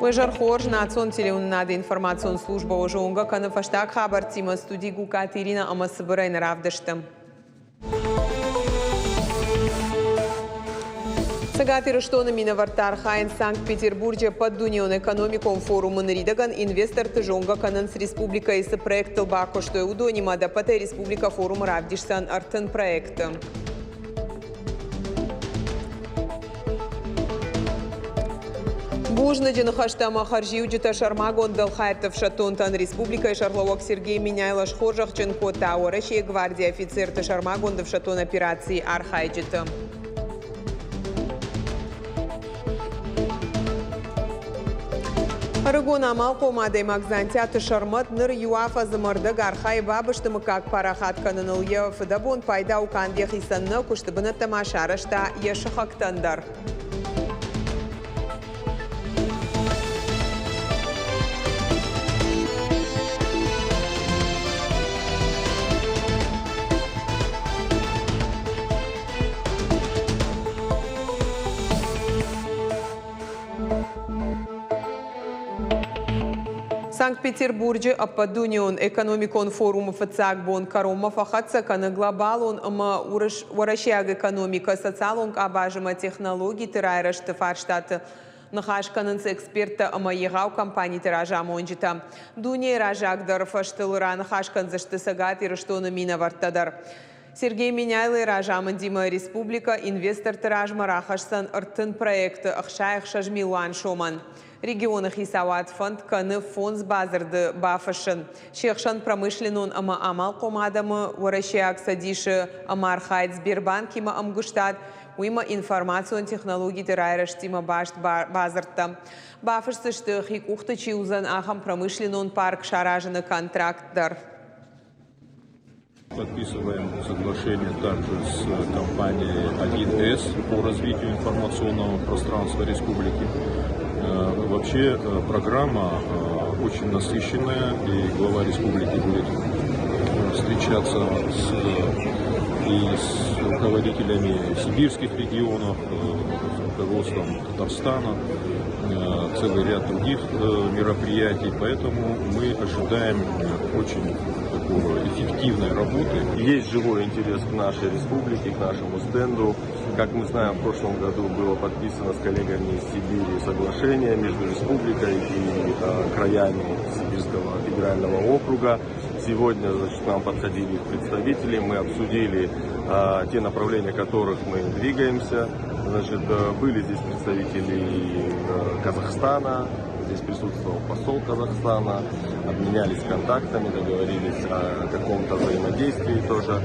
Уе зӕр хорз, национ телеуынынады информацион службӕ уӕ зонгӕ кӕны фӕстаг хабӕрттимӕ студи Гукаты Ирина ӕмӕ цыбырӕй нӕ равдысты. Цӕгат Ирыстоны минӕвӕрттӕ архайынц Санкт-Петербурджы ӕппӕтдунеон экономикон форумы ныридӕгӕн инвесторты зонгӕ кӕнынц республикӕйы цы проекттыл бакуыстой, уыдонимӕ ӕдӕппӕтӕй республикӕ форумы равдисдзӕн 30 проекты. Бузныджы ныхӕстӕ ӕмӕ хӕрзиуджытӕ сӕрмагонд дӕлхайӕдты ӕфсӕддонтӕн республикӕйы сӕргълӕууӕг Сергей Меняйло схорзӕхджын кодта Уӕрӕсейы гвардийы офицерты сӕрмагонд ӕфсӕддон операцийы архайджыты. Ӕрыгон амалхъом адӕймаг Дзантиаты Сӕрмӕт ныр иу афӕдзы мӕрдӕг архайы бабызты мыггаг парахат кӕныныл. Йӕ фыдӕбон пайда у канд йӕхицӕн нӕ, куысты бынӕттӕ ма сарӕзта йӕ сыхӕгтӕн дӕр. Санкт-Петербурджы ӕппӕтдунеон экономикон форумы фыццаг бон кӕронмӕ фӕхӕццӕ кӕны глобалон ӕмӕ уӕрӕсейаг экономикӕ, социалон къабаз ӕмӕ технологиты райрӕзты фарстаты ныхас кӕнынц эксперттӕ ӕмӕ егъау компаниты разамонджытӕ. Дунейы раззагдӕр фӕзтыл раныхас кӕндзысты Цӕгат Ирыстоны минӕвӕрттӕ дӕр. Сергей Меняйлойы разамындимӕ республикӕ инвесторты размӕ рахӕсдзӕн 30 проекты 66 милуан сомӕн. Регионы хицауад фӕнд кӕны фондз бадзырды бафыссын. Се хсӕн промышленнон ӕмӕ амалхъом адӕмы Уӕрӕсейаг Цӕдисы ӕмархайд Сбербанкимӕ ӕмгуыстад, уыимӕ информацион технологиты райрӕзтимӕ баст бадзырдтӕ. Бафысдзысты, хи къухты чи уыдзӕн, ахӕм промышленнон парк саразыны контракт дӕр. Подписываем соглашение также с компанией 1С по развитию информационного пространства республики. Вообще программа очень насыщенная, и глава республики будет встречаться с, и с руководителями сибирских регионов, с руководством Татарстана, целый ряд других мероприятий. Поэтому мы ожидаем очень такого эффективной работы. Есть живой интерес к нашей республике, к нашему стенду. Как мы знаем, в прошлом году было подписано с коллегами из Сибири соглашение между республикой и краями Сибирского федерального округа. Сегодня, значит, к нам подходили их представители, мы обсудили те направления, в которых мы двигаемся. Значит, были здесь представители Казахстана, здесь присутствовал посол Казахстана, обменялись контактами, договорились о каком-то взаимодействии тоже.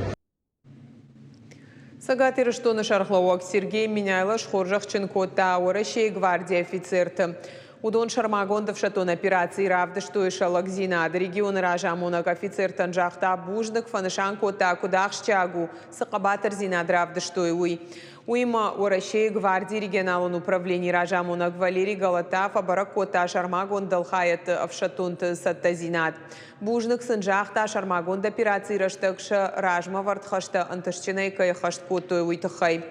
Цӕгат Ирыстоны сӕргълӕууӕг Сергей Меняйло схорзӕхджын кодта Уӕрӕсейы гвардийы офицерты. Уыдон сӕрмагонд ӕфсӕддон операцийы равдыстой сӕ лӕгдзинад. Регионы разамонӕг офицертӕн загъта бузныг, фӕнысан кодта, куыд ахсджиаг у, цы хъӕбатырдзинад равдыстой, уый. Уыимӕ Уӕрӕсейы гвардийы регионалон управленийы разамонӕг Валерий Голота фӕбӕрӕг кодта сӕрмагонд дӕлхайӕдты ӕфсӕддонты цӕттӕдзинад. Бузныг сын загъта, сӕрмагонд операцийы рӕстӕг сӕ размӕвӕрд хӕстӕ ӕнтыстджынӕй кӕй ӕххӕст кодтой, уый тыххӕй.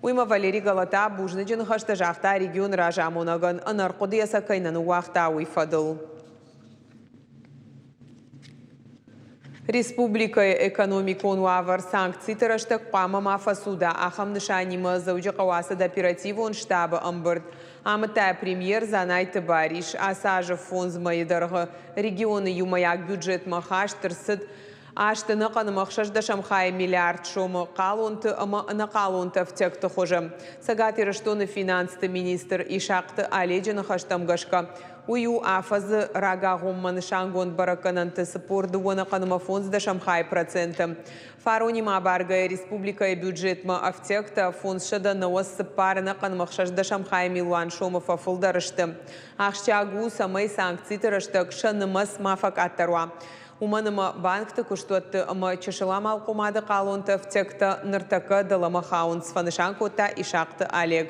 Уыимӕ Валерий Голота бузныджы ныхӕстӕ загъта регионы разамонӕгӕн, ӕнӕрхъуыдыйӕ сӕ кӕй нӕ ныууагъта, уый фӕдыл. Республикӕйы экономикон уавӕр санкциты рӕстӕг хъуамӕ ма фӕцуда, ахӕм нысанимӕ Дзӕуджыхъӕуы ацыд оперативон штабы ӕмбырд. Амыдта премьер Дзанайты Барис. Ацы азы фондз мӕйы дӕргъы регионы иумӕйаг бюджетмӕ хаст ӕрцыд азты ӕнӕхъӕн ӕмӕ ӕхсӕздӕсӕм хайы миллиард сомы хъалонты ӕмӕ ӕнӕхъалонты ӕфтиӕгты хуызы. Цӕгат Ирыстоны финансты министр Исахъты Оледжы ныхӕстӕм гӕсгӕ, уый у афӕдзы рагагъоммӕ нысангонд бӕрӕггӕнӕнты 42 ӕнӕхъӕн ӕмӕ фондздӕсӕм хайы проценты. Фаронимӕ абаргӕйӕ республикӕйы бюджетмӕ ӕфтиӕгтӕ 594 ӕнӕхъӕн ӕмӕ ӕхсӕздӕсӕм хайы милуан сомы фӕфылдӕр сты. Ахсджиаг у, цӕмӕй санкциты рӕстӕг сӕ нымӕц ма фӕкъаддӕр уа. Уымӕн ӕмӕ банкты куыстуӕтты ӕмӕ чысыл амалхъомады хъалонты ӕфтиӕгтӕ ныртӕккӕ дӕлӕмӕ хауынц, фӕнысан кодта Исахъты Олег.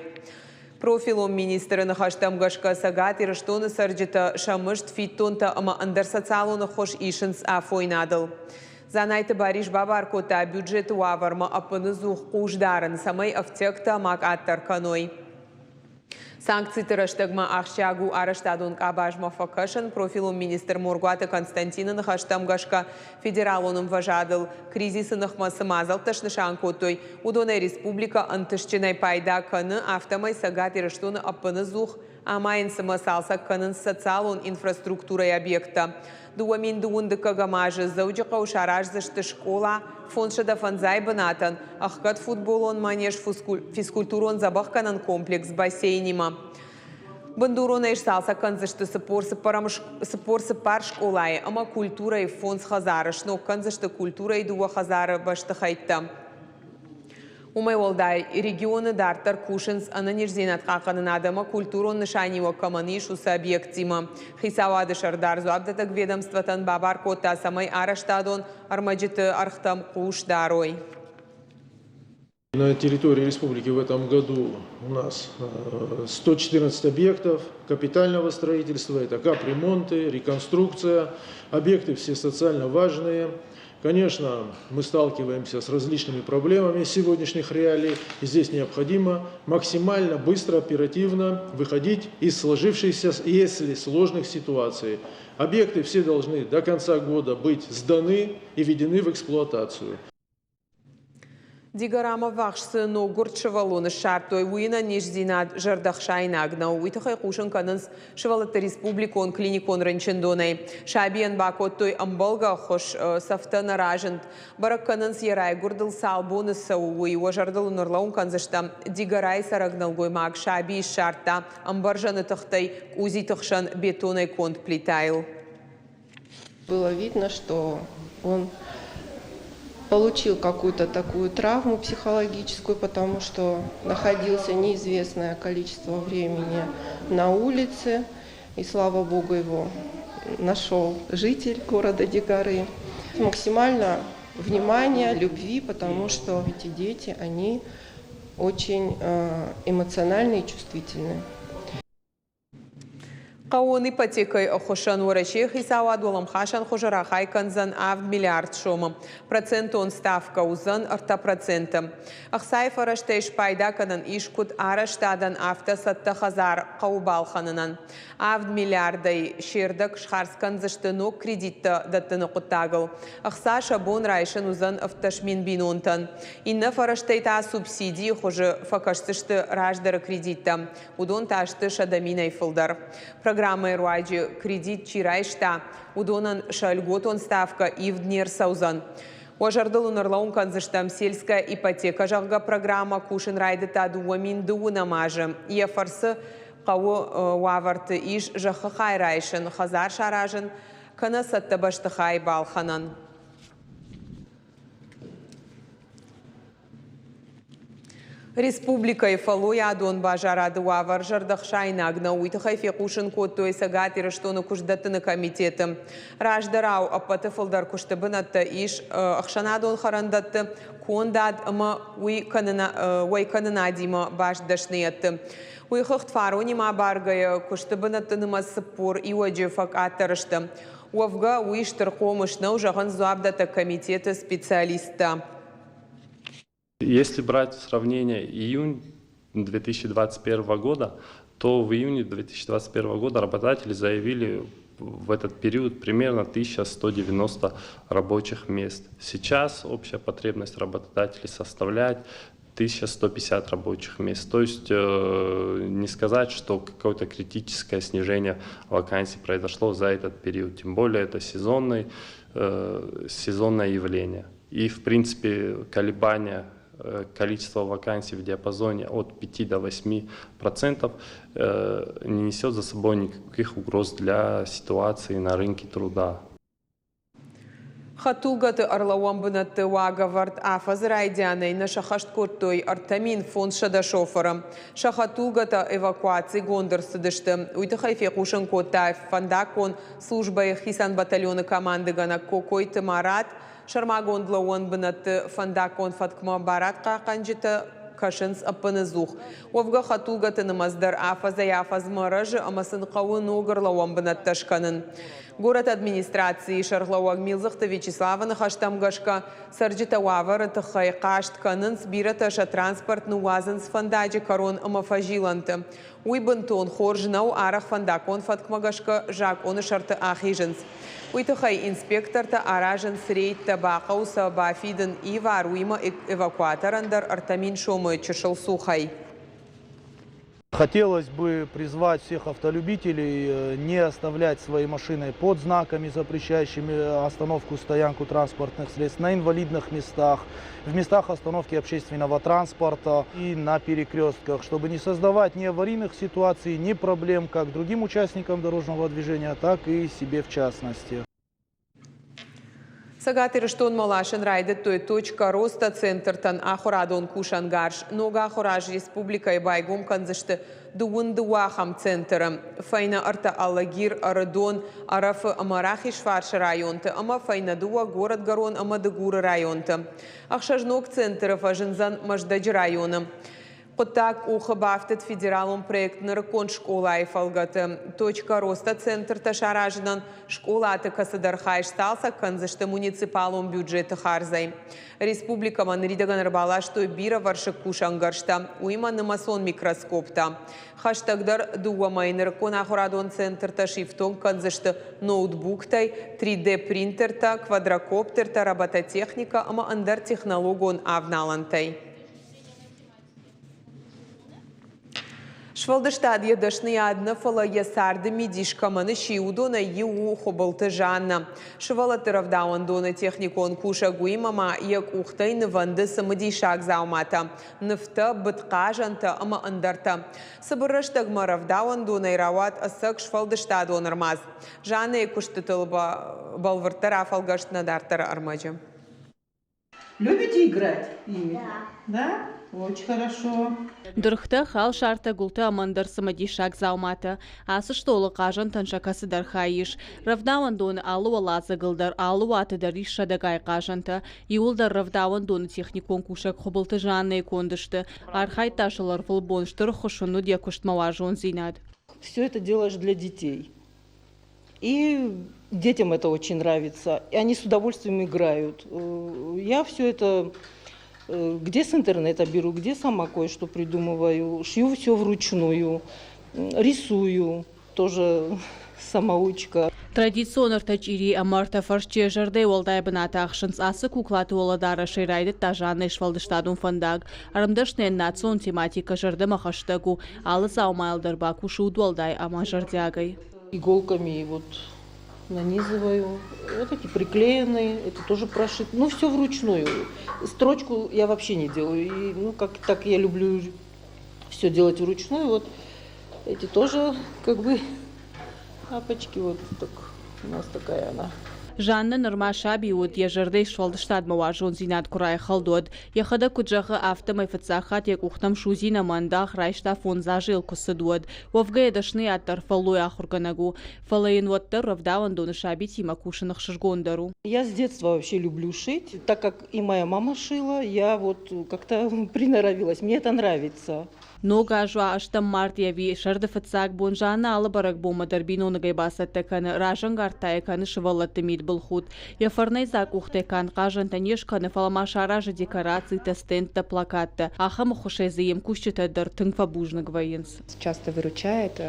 Профилон министры ныхӕстӕм гӕсгӕ Цӕгат Ирыстоны цӕрджытӕ сӕ мызд, фиддонтӕ ӕмӕ ӕндӕр социалон ӕххуыс исынц афойнадыл. Дзанайты Барис бабар кодта бюджеты уавӕрмӕ ӕппыныдзух хъус дарын, цӕмӕй ӕфтиӕгтӕ ма къаддӕр кӕной. Санкциты рӕстӕгмӕ ахсджиаг у арӕзтадон къабазмӕ фӕкӕсын. Профилон министр Моргуаты Константины ныхӕстӕм гӕсгӕ, федералон ӕмвӕзадыл кризисы ныхмӕ цы мадзӕлттӕ снысан кодтой, уыдонӕй республикӕ ӕнтыстджынӕй пайда кӕны, афтӕмӕй Цӕгат Ирыстоны ӕппыныдзух амайынц ӕмӕ цалцӕг кӕнынц социалон инфраструктурӕйы объекттӕ. 2012 дыккӕгӕм азы Дзӕуджыхъӕуы сараздзысты скъола 550 бынатӕн, ӕхгӕд футболон манеж, физкультурон дзӕбӕхгӕнӕн комплекс бассейнимӕ. Бындуронӕй сцалцӕг кӕндзысты 44 скъолайы ӕмӕ культурӕйы фондз хӕдзары, сног кӕндзысты культурӕйы дыууӕ хӕдзары бӕстыхӕйттӕ. Уымӕй уӕлдай, регионы дарддӕр кусынц ӕнӕниздзинад хъахъхъӕнынад ӕмӕ культурон нысаниуӕг кӕмӕн ис, уыцы объекттимӕ. Хицауады сӕрдар дзуапдӕттӕг ведомствотӕн бабар кодта, цӕмӕй арӕзтадон ӕрмӕджыты ӕргътӕм хъус дарой. На территории республики в этом году у нас 114 объектов капитального строительства, это капремонты, реконструкция, объекты все социально важные. Конечно, мы сталкиваемся с различными проблемами сегодняшних реалий. И здесь необходимо максимально быстро, оперативно выходить из сложившихся, если сложных ситуаций. Объекты все должны до конца года быть сданы и введены в эксплуатацию. Дигорамӕ ввахс цы ноггуырд сывӕллоны ссардтой, уый ӕнӕниздзинад зӕрдӕхсаинаг нӕу. Уый тыххӕй хъусын кӕнынц сывӕллӕтты республикон клиникон рынчындонӕй. Сабийӕн бакодтой ӕмбӕлгӕ ӕххуыс, цӕфтӕ нӕ разынд. Бӕрӕг кӕнынц, йӕ райгуырдыл цал боны цӕуы, уый. Уӕ зӕрдыл ын ӕрлӕууын кӕндзыстӕм, Дигорайы цӕрӕг нӕлгоймаг сабийы ссардта ӕмбӕрзӕны тыхтӕй къудзиты хсӕн бетонӕй конд плитӕйыл. Было видно, что он получил какую-то такую травму психологическую, потому что находился неизвестное количество времени на улице, и, слава богу, его нашел житель города Дигоры. Максимально внимания, любви, потому что эти дети, они очень эмоциональные и чувствительные. Хъӕууон ипотекӕйы ӕххуысӕн Уӕрӕсейы хицауад уӕлӕмхасӕн хуызы рахай кӕндзӕн авд миллиард сомы. Процентон ставкӕ уыдзӕн 3%. Ӕхцайы фӕрӕзтӕй спайда кӕнӕн ис куыд арӕзтадӕн, афтӕ цӕттӕ хӕдзар хъӕуы балхӕнынӕн. Авд миллиардӕй се рдӕг схардз кӕндзысты ног кредиттӕ дӕттыны хъуыддагыл. Ӕхца сӕ бон райсын уыдзӕн 17 000 бинонтӕн. Иннӕ фӕрӕзтӕй та субсидийы хуызы фӕкӕсдзысты раздӕры кредиттӕм. Уыдон та сты 100 000-ӕй фылдӕр. Программӕйы руаджы кредит чи райста, уыдонӕн сӕ льготон ставкӕ ивд не рцӕудзӕн. Уӕ зӕрдыл уын ӕрлӕууын кӕндзыстӕм, сельская ипотека, зӕгъгӕ, программӕ кусын райдыдта 2012 азы. Йӕ фӕрцы хъӕуы уавӕрты ис зӕххы хай райсын, хӕдзар саразын кӕнӕ цӕттӕ бӕстыхай балхӕнӕн. Республикӕйы фӕллойадон базарады уавӕр зӕрдӕхсаинаг нӕу, уый тыххӕй фехъусын кодтой Цӕгат Ирыстоны куыстдӕттыны комитеты. Раздӕрау ӕппӕты фылдӕр куысты бынӕттӕ ис ӕхсӕнадон хӕрӕндӕтты, кондад ӕмӕ уӕйкӕнынадимӕ баст дӕсныйӕдты. Уый хыгъд фаронимӕ абаргӕйӕ куысты бынӕтты нымӕц 40 иуӕджы фӕкъаддӕр сты. Уӕвгӕ, уый стыр хъомыс нӕу, зӕгъынц дзуапдӕттӕг комитеты специалисттӕ. Если брать сравнение июнь 2021 года, то в июне 2021 года работодатели заявили в этот период примерно 1190 рабочих мест. Сейчас общая потребность работодателей составляет 1150 рабочих мест. То есть не сказать, что какое-то критическое снижение вакансий произошло за этот период. Тем более это сезонное явление. И в принципе колебания количества вакансий в диапазоне от 5 до 8% не несет за собой никаких угроз для ситуации на рынке труда. Хӕдтулгӕты ӕрлӕууӕн бынӕтты уагӕвӕрд афӕдзы райдианӕй нӕ сӕххӕст кодтой 3500 шофыры. Сӕ хӕдтулгӕтӕ эвакуацигонд ӕрцыдысты. Уый тыххӕй фехъусын кодта фӕндаггон службӕйы хицӕн батальоны командыгӕнӕг Кокойты Марат. Сӕрмагонд лӕууӕн бынӕтты фӕндаггон фӕткмӕ барадхъахъхъӕнджытӕ кӕсынц ӕппыныдзух. Уӕвгӕ хӕдтулгӕты нымӕц дӕр афӕдзӕй-афӕдзмӕ рӕзы ӕмӕ сын хъӕуы ног ӕрлӕууӕн бынӕттӕ скӕнын. Горӕты администрацийы сӕргълӕууӕг Милдзыхты Вячеславы ныхӕстӕм гӕсгӕ, цӕрджытӕ уавӕры тыххӕй хъаст кӕнынц, бирӕтӕ сӕ транспорт ныууадзынц фӕндаджы кӕрон ӕмӕ фӕзилӕнты. Уый бынтон хорз нӕу, арӕх фӕндаггон фӕткмӕ гӕсгӕ закъоны сӕрты ахизынц. Уый тыххӕй инспектортӕ аразынц рейдтӕ, бахъӕуы сӕ бафидын ивар, уыимӕ эвакуаторӕн дӕр 3000 сомы чысыл цухӕй. Хотелось бы призвать всех автолюбителей не оставлять свои машины под знаками, запрещающими остановку, стоянку транспортных средств, на инвалидных местах, в местах остановки общественного транспорта и на перекрестках, чтобы не создавать ни аварийных ситуаций, ни проблем как другим участникам дорожного движения, так и себе в частности. Цӕгат Ирыстонмӕ ласын райдыдтой Точка роста центртӕн ахуырадон кусӕнгарз. Ног ахуыры аз республикӕйы байгом кӕндзысты 22 ахӕм центры. Фӕйнӕ ӕртӕ Алагир, Ӕрыдон, Ӕрӕфы ӕмӕ Рахизфарсы районты ӕмӕ фӕйнӕ дыууӕ Горӕтгӕрон ӕмӕ Дыгуры районты. Ӕхсӕз ног центры фӕзындзӕн Мӕздӕджы районы. Хъуыддаг къухы бафтыд федералон проект Нырыккон скъолайы фӕлгӕты. Точка роста центртӕ саразынӕн скъолаты кӕцыдӕр хай сцалцӕг кӕндзысты муниципалон бюджеты хардзӕй. Республикӕмӕ ныридӕгӕн ӕрбаластой бирӕвӕрсыг кусӕнгӕрзтӕ, уыимӕ нымӕцон микроскоптӕ. Хӕстӕгдӕр дыууӕ мӕйы нырыккон ахуырадон центртӕ сифтонг кӕндзысты ноутбуктӕй, 3D-принтертӕ, квадрокоптертӕ, робототехникӕ ӕмӕ ӕндӕр технологон авналӕнтӕй. Сфӕлдыстад йӕ дӕсныйад нӕ, фӕлӕ йӕ царды мидис кӕмӕн сси, уыдонӕй иу у Хуыбылты Жаннӕ. Сывӕллӕтты рӕвдауӕндоны техникон кусӕг, уыимӕ ма йӕ къухтӕй нывӕнды цымыдисаг дзауматӕ, нывтӕ, быдхъазӕнтӕ ӕмӕ ӕндӕртӕ. Цыбыр рӕстӕгмӕ рӕвдауӕндонӕй рауад ӕцӕг сфӕлдыстадон ӕрмадз. Жаннӕйы куыстытыл бӕлвырддӕр афӕлгӕст нӕ дарддӕры ӕрмӕджы. Любите играть ими? Да. Да? Очень хорошо. Дыргътӕ, халсартӕ, гуылтӕ ӕмӕ ӕндӕр цымыдисаг дзауматӕ. Ацы стъолы хъазӕнтӕн сӕ кӕцыдӕр хай ис. Рӕвдауӕндоны алы уӕладзыгыл дӕр, алы уаты дӕр ис сӕдӕгай хъазӕнтӕ. Иууылдӕр рӕвдауӕндоны техникон кусӕг Хуыбылты Жаннӕйы конд сты. Архайдта сыл ӕрвылбон, стыр ӕххуыс ын уыд йӕ куыстмӕ уарзондзинад. Все это делаешь для детей. И детям это очень нравится. И они с удовольствием играют. Я все это где с интернета беру, где сама кое-что придумываю. Шью все вручную, рисую, тоже самоучка. Традицион ӕртӕ чъири ӕмӕ ӕртӕ фӕрсчы зӕрдӕйы уӕлдай бынат ахсынц. Ацы куклаты уӕлӕдарӕсӕй райдыдта Жаннӕйы сфӕлдыстадон фӕндаг. Ӕрмдӕсныйӕн национ тематикӕ зӕрдӕмӕ хӕстӕг у. Алы дзаумайыл дӕр бакусы удуӕлдай ӕмӕ зӕрдиагӕй. Иголками вот нанизываю. Вот эти приклеенные, это тоже прошит. Ну, все вручную. Строчку я вообще не делаю. И, ну, как так я люблю все делать вручную. Вот эти тоже как бы тапочки. Вот так у нас такая она. Жаннӕ нырма саби уыд, йӕ зӕрдӕйы сфӕлдыстадмӕ уарзондзинад куы райхӕлд, уӕд. Йӕхӕдӕг куыд зӕгъы, афтӕмӕй фыццаг хатт йӕ къухтӕм судзин ӕмӕ ӕндах райста 5 азы йыл куы цыд, уӕд. Уӕвгӕ йӕ дӕсныйад дӕр фӕллойы ахуыргӕнӕг у. Фӕлӕ йын уӕддӕр рӕвдауӕндоны сабитимӕ кусын ӕхсызгондӕр у. Я с детства вообще люблю шить, так как и моя мама шила, я вот как-то приноровилась, мне это нравится. Ног аз уа, 8 мартъи ӕви сӕрды фыццаг бон, Жаннӕ алы бӕрӕгбонмӕ дӕр биноныгӕй бацӕттӕ кӕны, разӕнгард та йӕ кӕны сывӕллӕтты мидбылхудт. Йӕ фӕрнӕйдзаг къухтӕй канд хъазӕнтӕ не скӕны, фӕлӕ ма саразы декорацитӕ, стендтӕ, плакаттӕ. Ахӕм ӕххуысӕй дзы йе мкусджытӕ дӕр тынг фӕбузныг вӕййынц. Часто выручает,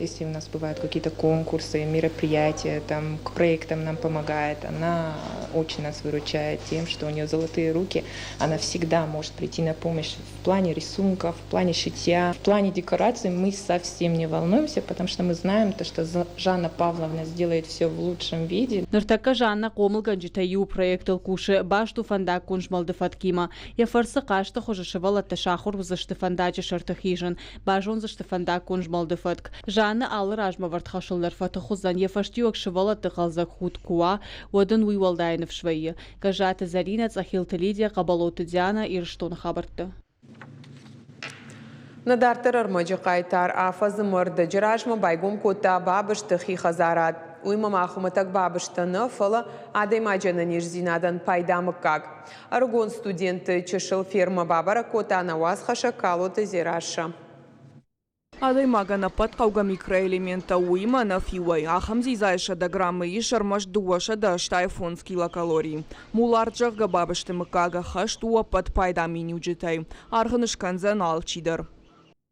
если у нас бывают какие-то конкурсы, мероприятия, там, к проектам нам помогает. Она очень нас выручает тем, что у нее золотые руки. Она всегда может прийти на помощь в плане рисунков, в плане шитья, в плане декораций мы совсем не волнуемся, потому что мы знаем, то, что Жанна Павловна сделает все в лучшем виде. Ныртӕккӕ Жаннӕ хъомылгӕнджытӕй иу проектыл кусы, баст у фӕндаггон змӕлды фӕткимӕ. Йӕ фӕрцы хъазты хуызы сывӕллӕттӕ сахуыр уыдзысты фӕндаджы сӕрты хизын, базондзысты фӕндаггон змӕлды фӕтк. Жаннӕ алы размӕвӕрд хӕсыл дӕр фӕтых уыдзӕн, йӕ фӕстиуӕг сывӕллӕтты хъӕлдзӕг худт куы уа, уӕд ын уый уӕлдай ныфс вӕййы. Гӕззаты Зӕринӕ, Цъӕхилты Лидия, Хъӕбӕлоты Диана, Ирыстоны хабӕрттӕ. Нӕ дарддӕр ӕрмӕджы хъайтар афӕдзы ӕрдӕджы размӕ байгом кодта бабызты хи хӕдзарад. Уыимӕ ма хуымӕтӕг бабызтӕ нӕ, фӕлӕ адӕймаджы ӕнӕниздзинадӕн пайда мыггаг. Ӕрыгон студенты чысыл фермӕ бабӕрӕг кодта нӕ уацхӕссӕг Калоты Дзерассӕ. Адӕймагӕн ӕппӕт хъӕугӕ микроэлементтӕ, уыимӕ ӕнӕ фиуӕй. Ахӕм дзидзайы 100 граммы ис ӕрмӕст 285 килокалорийы. Мулард, зӕгъгӕ, бабызты мыггаг ӕххӕст у ӕппӕт пайда миниуджытӕй. Аргъ ын скӕндзӕн алчидӕр.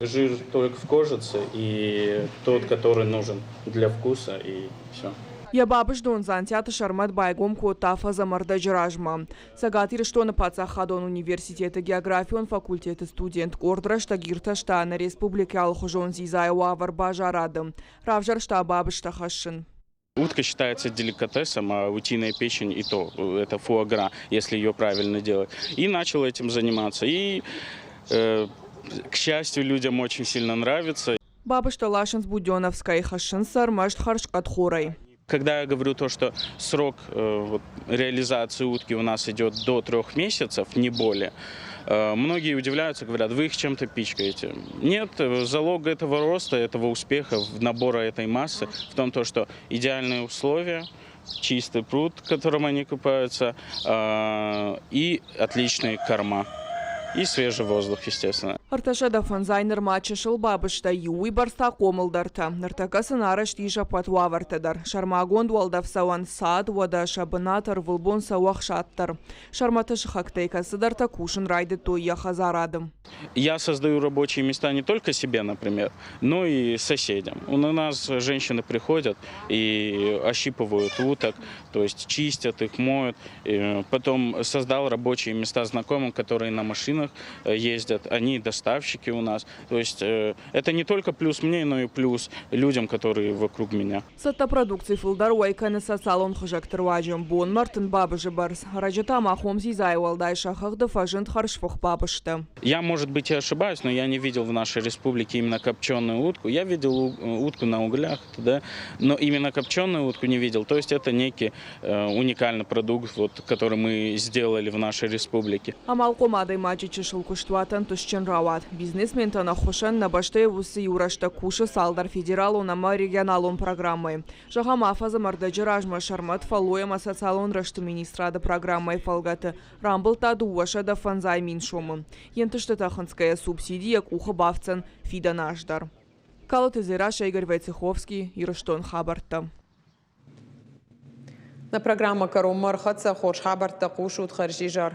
Жир только в кожице и тот, который нужен для вкуса, и все. Йӕ бабыздон Дзантиаты Сӕрмӕт байгом кодта афӕдз ӕмӕ ӕрдӕджы размӕ. Цӕгат Ирыстоны паддзахадон университеты географион факультеты студент къорд рӕстӕг иртӕста нӕ республикӕйы алыхуызон дзидзайы уавӕр базарады. Равзӕрста бабызтӕ хӕссын. Утка считается деликатесом, а утиная печень и то, это фуагра, если ее правильно делать. И начал этим заниматься. И, к счастью, людям очень сильно нравится. Бабызтӕ ласынц Будённовскӕй, хӕссынц сӕ ӕрмӕст хӕрзхъӕд хорӕй. Когда я говорю то, что срок вот, реализации утки у нас идет до 3 месяцев, не более, многие удивляются, говорят, вы их чем-то пичкаете. Нет, залог этого роста, этого успеха, набора этой массы в том, то, что идеальные условия, чистый пруд, в котором они купаются, и отличные корма. И свежий воздух, естественно. 350 нырма чысыл бабызтӕ, иу уыйбӕрц та хъомылдӕртӕ. Ныртӕккӕ сын арӕзт ис ӕппӕт уавӕртӕ дӕр. Сӕрмагонд уӕлдӕфцӕуӕн цад, уӕдӕ сӕ бынат ӕрвылбон цӕуы ӕхсад дӕр. Сӕрмӕты сыхӕгтӕй кӕцыдӕртӕ кусын райдыдтой йӕ хӕдзарады. Я создаю рабочие места не только себе, например, но и соседям. У нас женщины приходят и ощипывают уток, то есть чистят их, моют. И потом создал рабочие места знакомым, которые на машинах ездят, они доставщики у нас. То есть это не только плюс мне, но и плюс людям, которые вокруг меня. Цӕттӕ продукци фылдӕр уӕй кӕны социалон хызӕгты руаджы. Бонмӕ 30 бабызы бӕрц. Ӕрӕджы та ма хом дзидзайы уӕлдай сӕ хыгъды фӕзынд хӕрзфых бабызтӕ. Я, может быть, и ошибаюсь, но я не видел в нашей республике именно копченую утку. Я видел утку на углях, да, но именно копченую утку не видел. То есть это некий уникальный продукт, вот, который мы сделали в нашей республике. Амалхъом адӕймаджы чысыл куыстуат ӕнтыстджын рауад. Бизнесментӕн ӕххуысӕн нӕ бӕстӕйы уыцы иу рӕстӕг кусы цалдӕр федералон ӕмӕ регионалон программӕйы. Зӕгъӕм, афӕдз ӕмӕ ӕрдӕджы размӕ Сӕрмӕт фӕллой ӕмӕ социалон рӕзты министрады программӕйы фӕлгӕты рамбылдта 250 000 сомы. Йе нтыстытӕ хынцгӕйӕ субсиди йӕ къухы бафтдзӕн фидӕн аз дӕр. Калоты Дзерассӕ, Игорь Войцеховский, Ирыстон хабӕрттӕ. Нӕ программӕ кӕронмӕ ӕрхӕццӕ. Хорз хабӕрттӕ хъусут. Хӕрзизӕр.